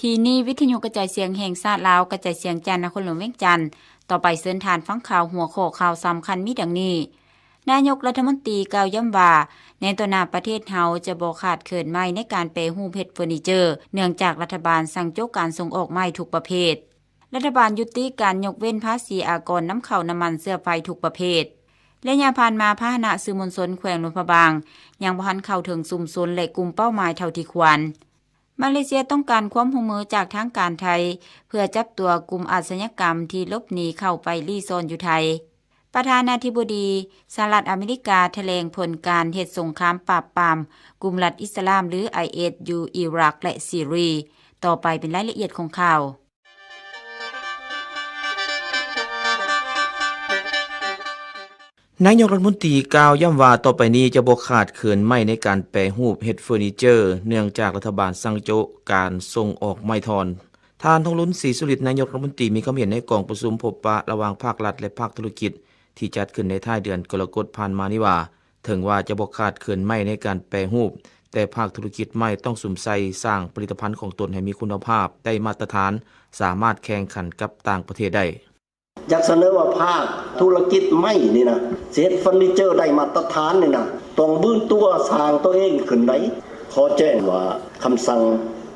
ປີນີ້ ວິທະຍຸກະຈາຍສຽງແຫ່ງຊາດລາວ ກະຈາຍສຽງຈາກນະຄອນຫຼວງວຽງຈັນ. ຕໍ່ໄປເຊີນທ່ານຟັງຂ່າວ ຫົວຂໍ້ຂ່າວສຳຄັນມີດັ່ງນີ້. ນາຍົກລັດຖະມົນຕີກ່າວຢ້ຳວ່າ ໃນຕໍ່ໜ້າປະເທດເຮົາຈະບໍ່ຂາດເຂີນໄມ້ໃນການແປຮູບເຮັດເຟີນີເຈີ ເນື່ອງຈາກລັດຖະບານສັ່ງໂຈະການສົ່ງອອກໄມ້ທຸກປະເພດ. ລັດຖະບານຍຸຕິການຍົກເວັ້ນພາສີອາກອນນຳເຂົ້ານ້ຳມັນເຊື້ອໄຟທຸກປະເພດ. ໄລຍະຜ່ານມາ ພາຫະນະສື່ມວນຊົນແຂວງຫຼວງພະບາງ ຍັງບໍ່ທັນເຂົ້າເຖິງຊຸມຊົນ ແລະ ກຸ່ມເປົ້າໝາຍເທົ່າທີ່ຄວນ. ມາເລເຊຍຕ້ອງການຄວາມຮ່ວມມືຈາກທາງການໄທ ເພື່ອຈັບຕົວກຸ່ມອາຊະຍາກຳທີ່ຫຼົບໜີເຂົ້າໄປລີ້ຊ່ອນຢູ່ໄທ. ປະທານາທິບໍດີສະຫະລັດອາເມລິກາຖະແຫຼງຜົນການເຮັດສົງຄາມປາບປາມກຸ່ມລັດອິດສະລາມ ຫຼື ໄອເອສ ຢູ່ອີຣັກ ແລະ ຊີຣີ. ຕໍ່ໄປເປັນລາຍລະອຽດຂອງຂ່າວ. ນາຍົກລັດຖະມົນຕີກ່າວຢ້ຳວ່າ ຕໍ່ໄປນີ້ຈະບໍ່ຂາດເຂີນໄມ້ໃນການແປຮູບເຮັດເຟີນີເຈີ ເນື່ອງຈາກລັດຖະບານສັ່ງໂຈະການສົ່ງອອກໄມ້ທ່ອນ. ທ່ານ ທອງລຸນ ສີສຸລິດ ນາຍົກລັດຖະມົນຕີ ມີຄຳເຫັນໃນກອງປະຊຸມພົບປະລະຫວ່າງພາກລັດ ແລະ ພາກທຸລະກິດ ທີ່ຈັດຂຶ້ນໃນທ້າຍເດືອນກໍລະກົດຜ່ານມານີ້ວ່າ ເຖິງວ່າຈະບໍ່ຂາດເຂີນໄມ້ໃນການແປຮູບ, ແຕ່ພາກທຸລະກິດໄມ້ຕ້ອງສຸມໃສ່ສ້າງຜະລິດຕະພັນຂອງຕົນໃຫ້ມີຄຸນນະພາບ, ໄດ້ມາດຕະຖານ, ສາມາດແຂ່ງຂັນກັບຕ່າງປະເທດໄດ້. ຢາກສະເໜີວ່າພາກທຸລະກິດໄມ້ນີ້ນະ ຊິເຮັດເຟີນີເຈີໄດ້ມາດຕະຖານນີ້ນະ ຕ້ອງບືນຕົວສ້າງໂຕເອງຂຶ້ນໄດ໋. ຂໍແຈ້ງວ່າຄຳສັ່ງ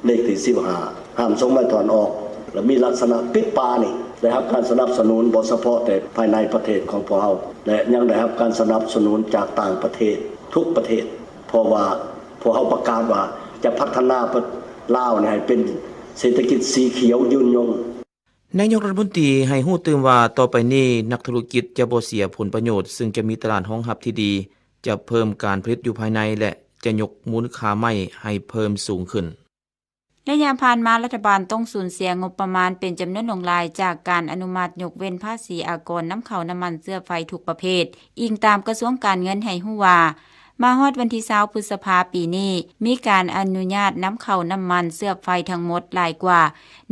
ເລກທີສິບຫ້າ ຫ້າມສົ່ງໄມ້ທ່ອນອອກ ແລະ ມີລັກສະນະປິດປ່ານີ້ ໄດ້ຮັບການສະໜັບສະໜູນບໍ່ສະເພາະແຕ່ພາຍໃນປະເທດຂອງພວກເຮົາ ແລະ ຍັງໄດ້ຮັບການສະໜັບສະໜູນຈາກຕ່າງປະເທດທຸກປະເທດ ເພາະວ່າພວກເຮົາປະກາດວ່າຈະພັດທະນາປະ ລາວນີ້ໃຫ້ເປັນເສດຖະກິດສີຂຽວຍືນຍົງ. ນາຍົກລັດຖະມົນຕີໃຫ້ຮູ້ຕື່ມວ່າ ຕໍ່ໄປນີ້ນັກທຸລະກິດຈະບໍ່ເສຍຜົນປະໂຫຍດ, ຊຶ່ງຈະມີຕະຫຼາດຮອງຮັບທີ່ດີ, ຈະເພີ່ມການຜະລິດຢູ່ພາຍໃນ ແລະ ຈະຍົກມູນຄ່າໄມ້ໃຫ້ເພີ່ມສູງຂຶ້ນ. ໄລຍະຜ່ານມາ ລັດຖະບານຕ້ອງສູນເສຍງົບປະມານເປັນຈຳນວນຫຼວງຫຼາຍ ຈາກການອະນຸມັດຍົກເວັ້ນພາສີອາກອນນຳເຂົ້ານ້ຳມັນເຊື້ອໄຟທຸກປະເພດ. ອີງຕາມກະຊວງການເງິນໃຫ້ຮູ້ວ່າ ມາຮອດວັນທີຊາວ ພຶດສະພາ ປີນີ້ ມີການອະນຸຍາດນຳເຂົ້ານ້ຳມັນເຊື້ອໄຟທັງໝົດຫຼາຍກວ່າ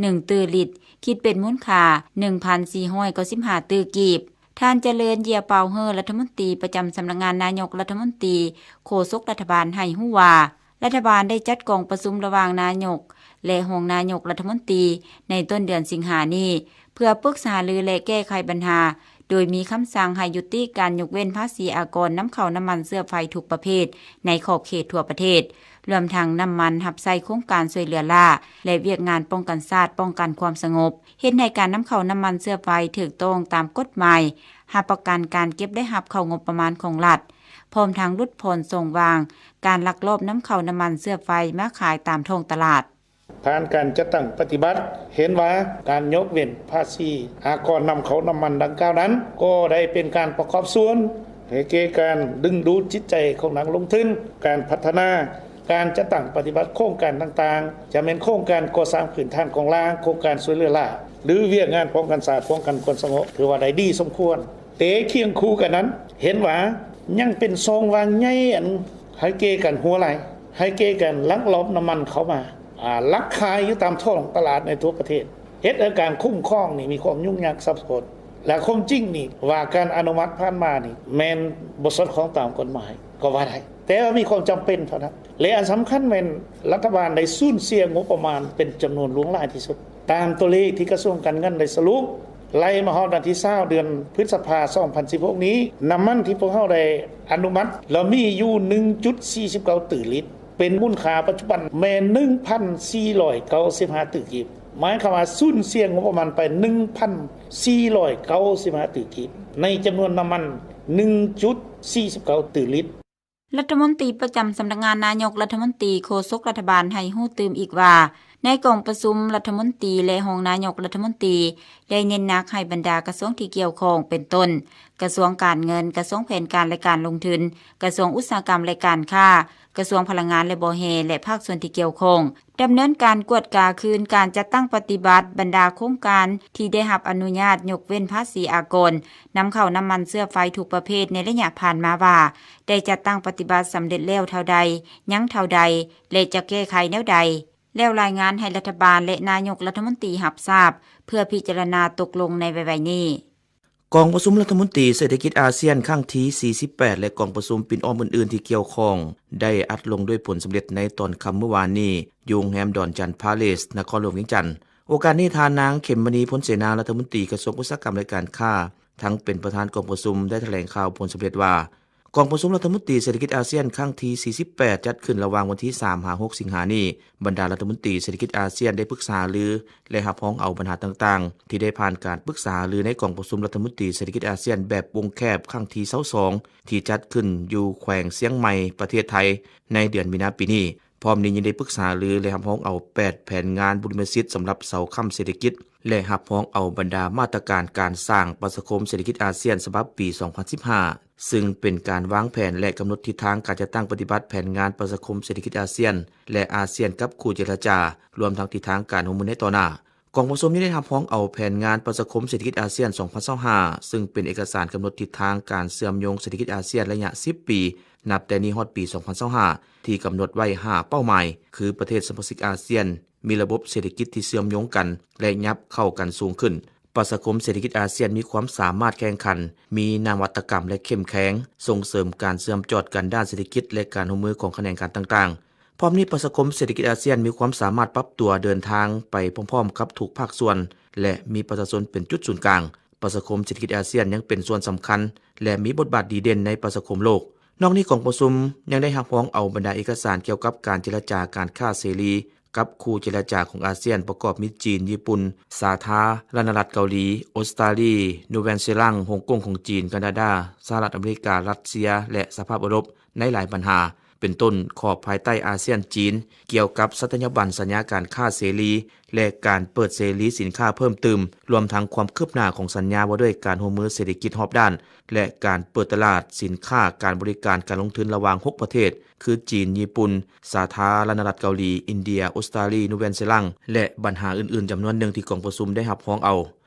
ໜຶ່ງຕື້ລິດ, ຄິດເປັນມູນຄ່າໜຶ່ງພັນສີ່ຮ້ອຍເກົ້າສິບຫ້າຕື້ກີບ. ທ່ານ ຈະເລີນ ເຢຍປາວເຮີ ລັດຖະມົນຕີປະຈຳສຳນັກງານນາຍົກລັດຖະມົນຕີ, ໂຄສົກລັດຖະບານ ໃຫ້ຮູ້ວ່າ ລັດຖະບານໄດ້ຈັດກອງປະຊຸມລະຫວ່າງນາຍົກ ແລະ ຮອງນາຍົກລັດຖະມົນຕີ ໃນຕົ້ນເດືອນສິງຫານີ້ ເພື່ອປຶກສາຫາລື ແລະ ແກ້ໄຂບັນຫາ, ໂດຍມີຄຳສັ່ງໃຫ້ຍຸຕິການຍົກເວັ້ນພາສີອາກອນນຳເຂົ້ານ້ຳມັນເຊື້ອໄຟທຸກປະເພດໃນຂອບເຂດທົ່ວປະເທດ, ລວມທັງນ້ຳມັນຮັບໃຊ້ໂຄງການຊ່ວຍເຫຼືອລ້າ ແລະ ວຽກງານປ້ອງກັນຊາດ, ປ້ອງກັນຄວາມສະຫງົບ, ເຮັດໃຫ້ການນຳເຂົ້ານ້ຳມັນເຊື້ອໄຟຖືກຕ້ອງຕາມກົດໝາຍ, ຮັບປະກັນການເກັບໄດ້ຮັບເຂົ້າງົບປະມານຂອງລັດ, ພ້ອມທັງຫຼຸດຜ່ອນຊ່ອງວ່າງການລັກລອບນຳເຂົ້ານ້ຳມັນເຊື້ອໄຟມາຂາຍຕາມທ້ອງຕະຫຼາດ. ຜ່ານການຈັດຕັ້ງປະຕິບັດ ເຫັນວ່າການຍົກເວັ້ນພາສີອາກອນນຳເຂົ້ານ້ຳມັນດັ່ງກ່າວນັ້ນ ກໍໄດ້ເປັນການປະກອບສ່ວນໃຫ້ແກ່ການດຶງດູດຈິດໃຈຂອງນັກລົງທຶນ, ການພັດທະນາ, ການຈັດຕັ້ງປະຕິບັດໂຄງການຕ່າງໆ, ຈະແມ່ນໂຄງການກໍ່ສ້າງພື້ນຖານຂອງລາງ, ໂຄງການຊ່ວຍເຫຼືອລ້າ ຫຼື ວຽກງານປ້ອງກັນຊາດ, ປ້ອງກັນຄວາມສະຫງົບ, ຖືວ່າໄດ້ດີສົມຄວນ. ແຕ່ຄຽງຄູ່ກັນນັ້ນ ເຫັນວ່າຍັງເປັນຊ່ອງວ່າງໃຫຍ່ ອັນໃຫ້ແກ່ການຮົ່ວໄຫຼ, ໃຫ້ແກ່ການລັກລອບນ້ຳມັນເຂົ້າມາ, ອາ, ລັກຂາຍຢູ່ຕາມທ້ອງຕະຫຼາດໃນທົ່ວປະເທດ, ເຮັດໃຫ້ການຄຸ້ມຄອງນີ້ມີຄວາມຫຍຸ້ງຍາກສັບສົນ. ແລະ ຄວາມຈິງນີ້ວ່າການອະນຸມັດຜ່ານມານີ້ແມ່ນບໍ່ສອດຄ່ອງຕາມກົດໝາຍກໍວ່າໄດ້, ແຕ່ວ່າມີຄວາມຈຳເປັນເທົ່ານັ້ນ. ແລະ ອັນສຳຄັນແມ່ນລັດຖະບານໄດ້ສູນເສຍງົບປະມານເປັນຈຳນວນຫຼວງຫຼາຍທີ່ສຸດ. ຕາມຕົວເລກທີ່ກະຊວງການເງິນໄດ້ສະຫຼຸບ, ໄລ່ມາຮອດວັນທີຊາວ ເດືອນພຶດສະພາ ສອງພັນສິບຫົກນີ້, ນ້ຳມັນທີ່ພວກເຮົາໄດ້ອະນຸມັດລະມີຢູ່ໜຶ່ງຈຸດສີ່ສິບເກົ້າຕື້ລິດ, ເປັນມູນຄ່າປັດຈຸບັນແມ່ນໜຶ່ງພັນສີ່ຮ້ອຍເກົ້າສິບຫ້າຕື້ກີບ, ໝາຍຄວາມວ່າສູນເສຍງົບປະມານໄປໜຶ່ງພັນສີ່ຮ້ອຍເກົ້າສິບຫ້າຕື້ກີບ ໃນຈຳນວນນ້ຳມັນໜຶ່ງຈຸດສີ່ສິບເກົ້າຕື້ລິດ. ລັດຖະມົນຕີປະຈຳສຳນັກງານນາຍົກລັດຖະມົນຕີ, ໂຄສົກລັດຖະບານ ໃຫ້ຮູ້ຕື່ມອີກວ່າ ໃນກອງປະຊຸມລັດຖະມົນຕີ ແລະ ຮອງນາຍົກລັດຖະມົນຕີ ໄດ້ເນັ້ນໜັກໃຫ້ບັນດາກະຊວງທີ່ກ່ຽວຂ້ອງ ເປັນຕົ້ນ ກະຊວງການເງິນ, ກະຊວງແຜນການ ແລະ ການລົງທຶນ, ກະຊວງອຸດສາຫະກຳ ແລະ ການຄ້າ, ກະຊວງພະລັງງານ ແລະ ບໍ່ແຮ່ ແລະ ພາກສ່ວນທີ່ກ່ຽວຂ້ອງ ດຳເນີນການກວດກາຄືນການຈັດຕັ້ງປະຕິບັດບັນດາໂຄງການທີ່ໄດ້ຮັບອະນຸຍາດຍົກເວັ້ນພາສີອາກອນນຳເຂົ້ານ້ຳມັນເຊື້ອໄຟທຸກປະເພດໃນໄລຍະຜ່ານມາວ່າ ໄດ້ຈັດຕັ້ງປະຕິບັດສຳເລັດແລ້ວເທົ່າໃດ, ຍັງເທົ່າໃດ ແລະ ຈະແກ້ໄຂແນວໃດ, ແລ້ວລາຍງານໃຫ້ລັດຖະບານ ແລະ ນາຍົກລັດຖະມົນຕີຮັບຊາບ ເພື່ອພິຈາລະນາຕົກລົງໃນໄວໆນີ້. ກອງປະຊຸມລັດຖະມົນຕີເສດຖະກິດອາຊຽນຄັ້ງທີສີ່ສິບແປດ ແລະ ກອງປະຊຸມປິ່ນອ້ອມອື່ນໆທີ່ກ່ຽວຂ້ອງ ໄດ້ອັດລົງດ້ວຍຜົນສຳເລັດໃນຕອນຄ່ຳມື້ວານນີ້ ຢູ່ໂຮງແຮມດອນຈັນພາເລສ ນະຄອນຫຼວງວຽງຈັນ. ໂອກາດນີ້ ທ່ານນາງ ເຂັມມະນີ ພົນເສນາ ລັດຖະມົນຕີກະຊວງອຸດສາຫະກຳ ແລະ ການຄ້າ ທັງເປັນປະທານກອງປະຊຸມ ໄດ້ຖະແຫຼງຂ່າວຜົນສຳເລັດວ່າ ກອງປະຊຸມລັດຖະມົນຕີເສດຖະກິດອາຊຽນຄັ້ງທີສີ່ສິບແປດ ຈັດຂຶ້ນລະຫວ່າງວັນທີສາມຫາຫົກສິງຫານີ້. ບັນດາລັດຖະມົນຕີເສດຖະກິດອາຊຽນໄດ້ປຶກສາຫາລື ແລະ ຮັບຮອງເອົາບັນຫາຕ່າງໆ ທີ່ໄດ້ຜ່ານການປຶກສາຫາລືໃນກອງປະຊຸມລັດຖະມົນຕີເສດຖະກິດອາຊຽນແບບວົງແຄບຄັ້ງທີຊາວສອງ ທີ່ຈັດຂຶ້ນຢູ່ແຂວງຊຽງໃໝ່ ປະເທດໄທ ໃນເດືອນມີນາປີນີ້. ພ້ອມນີ້ຍັງໄດ້ປຶກສາຫາລື ແລະ ຮັບຮອງເອົາແປດແຜນງານບຸລິມະສິດສຳລັບເສົາຄ້ຳເສດຖະກິດ ແລະ ຮັບຮອງເອົາບັນດາມາດຕະການການສ້າງປະຊາຄົມເສດຖະກິດອາຊຽນສະບັບປີສອງພັນສິບຫ້າ ຊຶ່ງເປັນການວາງແຜນ ແລະ ກຳນົດທິດທາງການຈັດຕັ້ງປະຕິບັດແຜນງານປະຊາຄົມເສດຖະກິດອາຊຽນ ແລະ ອາຊຽນກັບຄູ່ເຈລະຈາ, ລວມທັງທິດທາງການຮ່ວມມືໃນຕໍ່ໜ້າ. ກອງປະຊຸມຍັງໄດ້ຮັບຮອງເອົາແຜນງານປະຊາຄົມເສດຖະກິດອາຊຽນສອງພັນຊາວຫ້າ ຊຶ່ງເປັນເອກະສານກຳນົດທິດທາງການເຊື່ອມໂຍງເສດຖະກິດອາຊຽນໄລຍະສິບປີ ນັບແຕ່ນີ້ຮອດປີສອງພັນຊາວຫ້າ ທີ່ກຳນົດໄວ້ຫ້າເປົ້າໝາຍ ຄື ປະເທດສະມາຊິກອາຊຽນ ມີລະບົບເສດຖະກິດທີ່ເຊື່ອມໂຍງກັນ ແລະ ຫຍັບເຂົ້າກັນສູງຂຶ້ນ. ປະຊາຄົມເສດຖະກິດອາຊຽນມີຄວາມສາມາດແຂ່ງຂັນ, ມີນະວັດຕະກຳ ແລະ ເຂັ້ມແຂງ, ສົ່ງເສີມການເຊື່ອມຈອດກັນດ້ານເສດຖະກິດ ແລະ ການຮ່ວມມືຂອງຂະແໜງການຕ່າງໆ. ພ້ອມນີ້ ປະຊາຄົມເສດຖະກິດອາຊຽນມີຄວາມສາມາດປັບຕົວເດີນທາງໄປພ້ອມໆກັບທຸກພາກສ່ວນ ແລະ ມີປະຊາຊົນເປັນຈຸດສູນກາງ. ປະຊາຄົມເສດຖະກິດອາຊຽນຍັງເປັນສ່ວນສຳຄັນ ແລະ ມີບົດບາດດີເດັ່ນໃນປະຊາຄົມໂລກ. ນອກນີ້ ກອງປະຊຸມຍັງໄດ້ຮັບຮອງເອົາບັນດາເອກະສານກ່ຽວກັບການເຈລະຈາການຄ້າເສລີ ກັບຄູ່ເຈລະຈາຂອງອາຊຽນ ປະກອບມີຈີນ, ຍີ່ປຸ່ນ, ສາທາລະນະລັດເກົາຫຼີ, ອົດສະຕາລີ, ນູແວນເຊລັງ, ຮົງກົງຂອງຈີນ, ການາດາ, ສະຫະລັດອາເມລິກາ, ຣັດເຊຍ ແລະ ສະພາບເອີຣົບ ໃນຫຼາຍບັນຫາ ເປັນຕົ້ນ ຂອບພາຍໃຕ້ອາຊຽນ-ຈີນ ກ່ຽວກັບສັດຕະຍາບັນສັນຍາການຄ້າເສລີ ແລະ ການເປີດເສລີສິນຄ້າເພີ່ມຕື່ມ, ລວມທັງຄວາມຄືບໜ້າຂອງສັນຍາວ່າດ້ວຍການຮ່ວມມືເສດຖະກິດຮອບດ້ານ ແລະ ການເປີດຕະຫຼາດສິນຄ້າການບໍລິການການລົງທຶນລະຫວ່າງຫົກປະເທດ ຄື ຈີນ, ຍີ່ປຸ່ນ, ສາທາລະນະລັດເກົາຫຼີ, ອິນເດຍ, ອົດສະຕາລີ, ນູແວນເຊລັງ ແລະ ບັນຫາອື່ນໆຈຳນວນໜຶ່ງທີ່ກອງປະຊຸມໄດ້ຮັບຮອງເອົາ.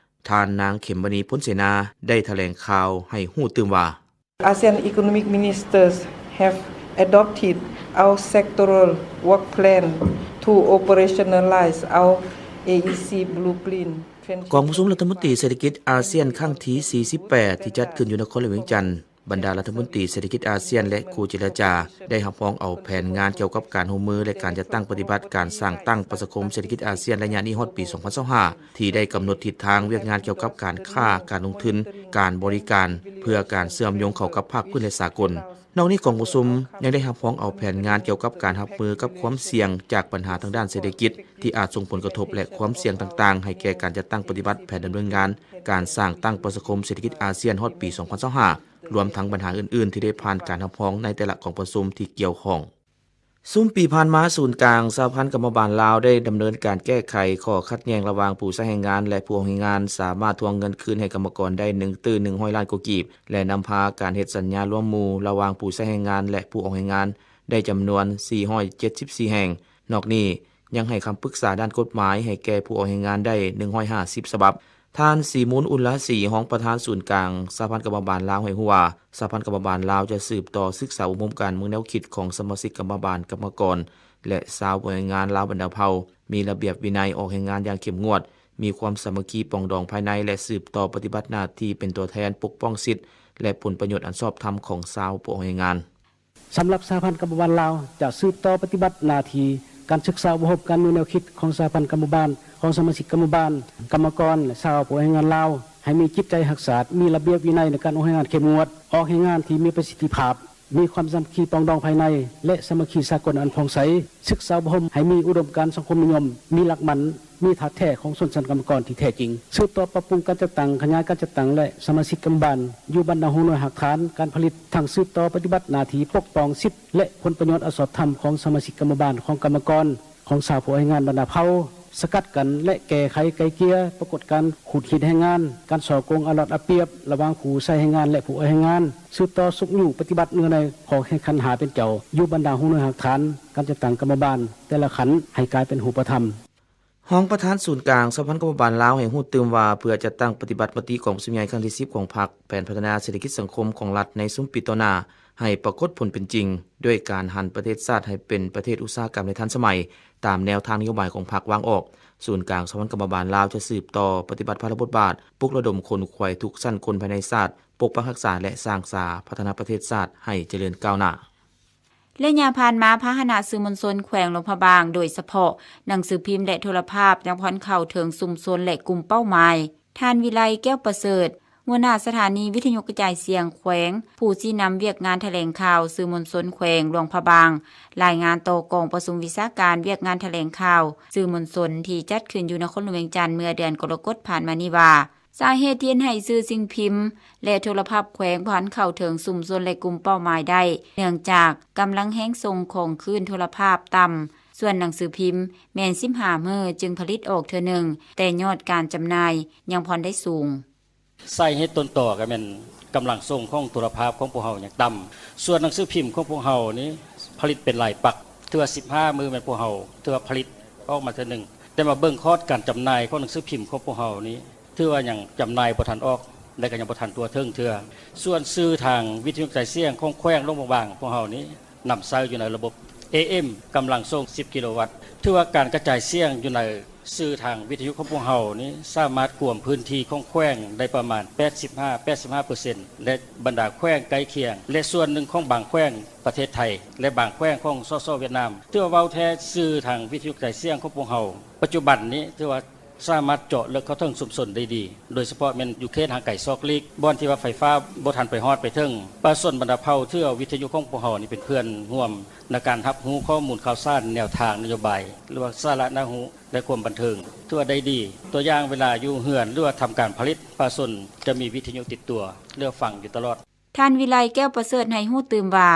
ທ່ານນາງ ເຂັມມະນີ ພົນເສນາ ໄດ້ຖະແຫຼງຂ່າວໃຫ້ຮູ້ຕື່ມວ່າ ASEAN economic ministers have adopted our sectoral work plan to operationalize our A E C blueprint twenty twenty-five. ກອງປະຊຸມລັດຖະມົນຕີເສດຖະກິດອາຊຽນຄັ້ງທີສີ່ສິບແປດ ທີ່ຈັດຂຶ້ນຢູ່ນະຄອນຫຼວງວຽງຈັນ, ບັນດາລັດຖະມົນຕີເສດຖະກິດອາຊຽນ ແລະ ຄູ່ເຈລະຈາ ໄດ້ຮັບຮອງເອົາແຜນງານກ່ຽວກັບການຮ່ວມມື ແລະ ການຈັດຕັ້ງປະຕິບັດການສ້າງຕັ້ງປະຊາຄົມເສດຖະກິດອາຊຽນໄລຍະນີ້ຮອດປີສອງພັນຊາວຫ້າ ທີ່ໄດ້ກຳນົດທິດທາງວຽກງານກ່ຽວກັບການຄ້າ, ການລົງທຶນ, ການບໍລິການ ເພື່ອການເຊື່ອມໂຍງເຂົ້າກັບພາກພື້ນ ແລະ ສາກົນ. ນອກນີ້ ກອງປະຊຸມຍັງໄດ້ຮັບຮອງເອົາແຜນງານກ່ຽວກັບການຮັບມືກັບຄວາມສ່ຽງຈາກບັນຫາທາງດ້ານເສດຖະກິດ ທີ່ອາດສົ່ງຜົນກະທົບ ແລະ ຄວາມສ່ຽງຕ່າງໆ ໃຫ້ແກ່ການຈັດຕັ້ງປະຕິບັດແຜນດຳເນີນງານການສ້າງຕັ້ງປະຊາຄົມເສດຖະກິດອາຊຽນຮອດປີສອງພັນຊາວຫ້າ ລວມທັງບັນຫາອື່ນໆ ທີ່ໄດ້ຜ່ານການຮັບຮອງໃນແຕ່ລະກອງປະຊຸມທີ່ກ່ຽວຂ້ອງ. ຊຸມປີຜ່ານມາ, ສູນກາງສະຫະພັນກຳມະບານລາວໄດ້ດຳເນີນການແກ້ໄຂຂໍ້ຂັດແຍ່ງລະຫວ່າງຜູ້ໃຊ້ແຮງງານ ແລະ ຜູ້ອອກແຮງງານ, ສາມາດທວງເງິນຄືນໃຫ້ກຳມະກອນໄດ້ໜຶ່ງຕື້ໜຶ່ງຮ້ອຍລ້ານກວ່າກີບ ແລະ ນຳພາການເຮັດສັນຍາລວມໝູ່ລະຫວ່າງຜູ້ໃຊ້ແຮງງານ ແລະ ຜູ້ອອກແຮງງານ ໄດ້ຈຳນວນສີ່ຮ້ອຍເຈັດສິບສີ່ແຫ່ງ. ນອກນີ້ ຍັງໃຫ້ຄຳປຶກສາດ້ານກົດໝາຍໃຫ້ແກ່ຜູ້ອອກແຮງງານໄດ້ໜຶ່ງຮ້ອຍຫ້າສິບສະບັບ. ທ່ານ ສີມູນ ອຸນລາສີ ຮອງປະທານສູນກາງສະຫະພັນກຳມະບານລາວ ໃຫ້ຮູ້ວ່າ ສະຫະພັນກຳມະບານລາວຈະສືບຕໍ່ສຶກສາອົບຮົມການເມືອງແນວຄິດຂອງສະມາຊິກກຳມະບານ, ກຳມະກອນ ແລະ ຊາວແຮງງານລາວບັນດາເຜົ່າ, ມີລະບຽບວິໄນອອກແຮງງານຢ່າງເຂັ້ມງວດ, ມີຄວາມສາມັກຄີປອງດອງພາຍໃນ ແລະ ສືບຕໍ່ປະຕິບັດໜ້າທີ່ເປັນຕົວແທນປົກປ້ອງສິດ ແລະ ຜົນປະໂຫຍດອັນຊອບທຳຂອງຊາວຜູ້ອອກແຮງງານ. ສຳລັບສະຫະພັນກຳມະບານລາວ ຈະສືບຕໍ່ປະຕິບັດໜ້າທີ່ການສຶກສາອົບຮົມການເມືອງແນວຄິດຂອງສະຫະພັນກຳມະບານ, ຂອງສະມາຊິກກຳມະບານ, ກຳມະກອນ ແລະ ຊາວຜູ້ແຮງງານລາວ ໃຫ້ມີຈິດໃຈຮັກສາດ, ມີລະບຽບວິໄນໃນການອອກແຮງງານເຂັ້ມງວດ, ອອກແຮງງານທີ່ມີປະສິດທິພາບ, ມີຄວາມສາມັກຄີປອງດອງພາຍໃນ ແລະ ສາມັກຄີສາກົນອັນຜ່ອງໃສ, ສຶກສາອົບຮົມໃຫ້ມີອຸດົມການສັງຄົມນິຍົມ, ມີຫຼັກໝັ້ນ, ມີທາດແທ້ຂອງຊົນຊັ້ນກຳມະກອນທີ່ແທ້ຈິງ, ສືບຕໍ່ປັບປຸງການຈັດຕັ້ງ, ຂະຫຍາຍການຈັດຕັ້ງ ແລະ ສະມາຊິກກຳມະບານ ຢູ່ບັນດາຫົວໜ່ວຍຮາກຖານການຜະລິດ, ທັງສືບຕໍ່ປະຕິບັດໜ້າທີ່ປົກປ້ອງສິດ ແລະ ຜົນປະໂຫຍດອັນຊອບທຳຂອງສະມາຊິກກຳມະບານ, ຂອງກຳມະກອນ, ຂອງຊາວຜູ້ອອກແຮງງານບັນດາເຜົ່າ, ສະກັດກັ້ນ ແລະ ແກ້ໄຂໄກ່ເກ່ຍປາກົດການຂູດຮີດແຮງງານ, ການສໍ້ໂກງ, ເອົາລັດເອົາປຽບລະຫວ່າງຜູ້ໃຊ້ແຮງງານ ແລະ ຜູ້ອອກແຮງງານ, ສືບຕໍ່ຊຸກຍູ້ປະຕິບັດເນື້ອໃນຂໍ້ແຂ່ງຂັນຫ້າເປັນເຈົ້າ ຢູ່ບັນດາຫົວໜ່ວຍຮາກຖານການຈັດຕັ້ງກຳມະບານແຕ່ລະຂັ້ນ ໃຫ້ກາຍເປັນຮູບປະທຳ. ຮອງປະທານສູນກາງສະຫະພັນກຳມະບານລາວໃຫ້ຮູ້ຕື່ມວ່າ ເພື່ອຈັດຕັ້ງປະຕິບັດມະຕິກອງປະຊຸມໃຫຍ່ຄັ້ງທີສິບຂອງພັກ, ແຜນພັດທະນາເສດຖະກິດສັງຄົມຂອງລັດໃນຊຸມປີຕໍ່ໜ້າໃຫ້ປາກົດຜົນເປັນຈິງ ດ້ວຍການຫັນປະເທດຊາດໃຫ້ເປັນປະເທດອຸດສາຫະກຳ ແລະ ທັນສະໄໝ ຕາມແນວທາງນະໂຍບາຍຂອງພັກວາງອອກ. ສູນກາງສະຫະພັນກຳມະບານລາວຈະສືບຕໍ່ປະຕິບັດພາລະບົດບາດ, ປຸກລະດົມຂົນຂວາຍທຸກຊັ້ນຄົນພາຍໃນຊາດ, ປົກປັກຮັກສາ ແລະ ສ້າງສາພັດທະນາປະເທດຊາດໃຫ້ຈະເລີນກ້າວໜ້າ. ໄລຍະຜ່ານມາ, ພາຫະນະສື່ມວນຊົນແຂວງຫຼວງພະບາງ, ໂດຍສະເພາະໜັງສືພິມ ແລະ ໂທລະພາບ ຍັງບໍ່ທັນເຂົ້າເຖິງຊຸມຊົນ ແລະ ກຸ່ມເປົ້າໝາຍ. ທ່ານ ວິໄລ ແກ້ວປະເສີດ, ຫົວໜ້າສະຖານີວິທະຍຸກະຈາຍສຽງແຂວງ, ຜູ້ຊີ້ນຳວຽກງານຖະແຫຼງຂ່າວສື່ມວນຊົນແຂວງຫຼວງພະບາງ, ລາຍງານຕໍ່ກອງປະຊຸມວິຊາການວຽກງານຖະແຫຼງຂ່າວສື່ມວນຊົນ ທີ່ຈັດຂຶ້ນຢູ່ນະຄອນຫຼວງວຽງຈັນ ເມື່ອເດືອນກໍລະກົດຜ່ານມານີ້ວ່າ, ສາເຫດທີ່ເຮັດໃຫ້ສື່ສິ່ງພິມ ແລະ ໂທລະພາບແຂວງບໍ່ທັນເຂົ້າເຖິງຊຸມຊົນ ແລະ ກຸ່ມເປົ້າໝາຍໄດ້ ເນື່ອງຈາກກຳລັງແຮງສົ່ງຂອງຄື້ນໂທລະພາບຕ່ຳ, ສ່ວນໜັງສືພິມແມ່ນສິບຫ້າມື້ຈຶ່ງຜະລິດອອກເທື່ອໜຶ່ງ, ແຕ່ຍອດການຈຳໜ່າຍຍັງບໍ່ທັນໄດ້ສູງ. ສາເຫດຕົ້ນຕໍກໍແມ່ນກຳລັງສົ່ງຂອງໂທລະພາບຂອງພວກເຮົາຍັງຕ່ຳ, ສ່ວນໜັງສືພິມຂອງພວກເຮົານີ້ຜະລິດເປັນລາຍປັກ, ຖືວ່າສິບຫ້າມື້ແມ່ນພວກເຮົາຖືວ່າຜະລິດອອກມາເທື່ອໜຶ່ງ, ແຕ່ມາເບິ່ງຄອດການຈຳໜ່າຍຂອງໜັງສືພິມຂອງພວກເຮົານີ້ ຖືວ່າຍັງຈຳໜ່າຍບໍ່ທັນອອກ ແລະ ກໍຍັງບໍ່ທັນທົ່ວເຖິງເທື່ອ. ສ່ວນສື່ທາງວິທະຍຸກະຈາຍສຽງຂອງແຂວງຫຼວງພະບາງພວກເຮົານີ້ ນຳໃຊ້ຢູ່ໃນລະບົບ ເອເອັມ ກຳລັງສົ່ງສິບກິໂລວັດ, ຖືວ່າການກະຈາຍສຽງຢູ່ໃນສື່ທາງວິທະຍຸຂອງພວກເຮົານີ້ ສາມາດກວມພື້ນທີ່ຂອງແຂວງໄດ້ປະມານແປດສິບຫ້າ ແປດສິບຫ້າເປີເຊັນ ແລະ ບັນດາແຂວງໃກ້ຄຽງ ແລະ ສ່ວນໜຶ່ງຂອງບາງແຂວງປະເທດໄທ ແລະ ບາງແຂວງຂອງ ສສ ຫວຽດນາມ. ຖືວ່າເວົ້າແທ້ ສື່ທາງວິທະຍຸກະຈາຍສຽງຂອງພວກເຮົາ ປັດຈຸບັນນີ້ຖືວ່າ ສາມາດເຈາະເລິກເຂົ້າເຖິງຊຸມຊົນໄດ້ດີ, ໂດຍສະເພາະແມ່ນຢູ່ເຂດຫ່າງໄກສອກຫຼີກ, ບ່ອນທີ່ວ່າໄຟຟ້າບໍ່ທັນໄປຮອດໄປເຖິງ. ປະຊາຊົນບັນດາເຜົ່າຖືວ່າວິທະຍຸຂອງພວກເຮົານີ້ເປັນເພື່ອນຮ່ວມໃນການຮັບຮູ້ຂໍ້ມູນຂ່າວສານ, ແນວທາງນະໂຍບາຍ ຫຼືວ່າສາລະໜ້າຮູ້ ແລະ ຄວາມບັນເທີງ ຖືວ່າໄດ້ດີ. ຕົວຢ່າງເວລາຢູ່ເຮືອນ ຫຼືວ່າທຳການຜະລິດ, ປະຊາຊົນຈະມີວິທະຍຸຕິດຕົວ ຫຼືວ່າຟັງຢູ່ຕະຫຼອດ. ທ່ານ ວິໄລ ແກ້ວປະເສີດ ໃຫ້ຮູ້ຕື່ມວ່າ,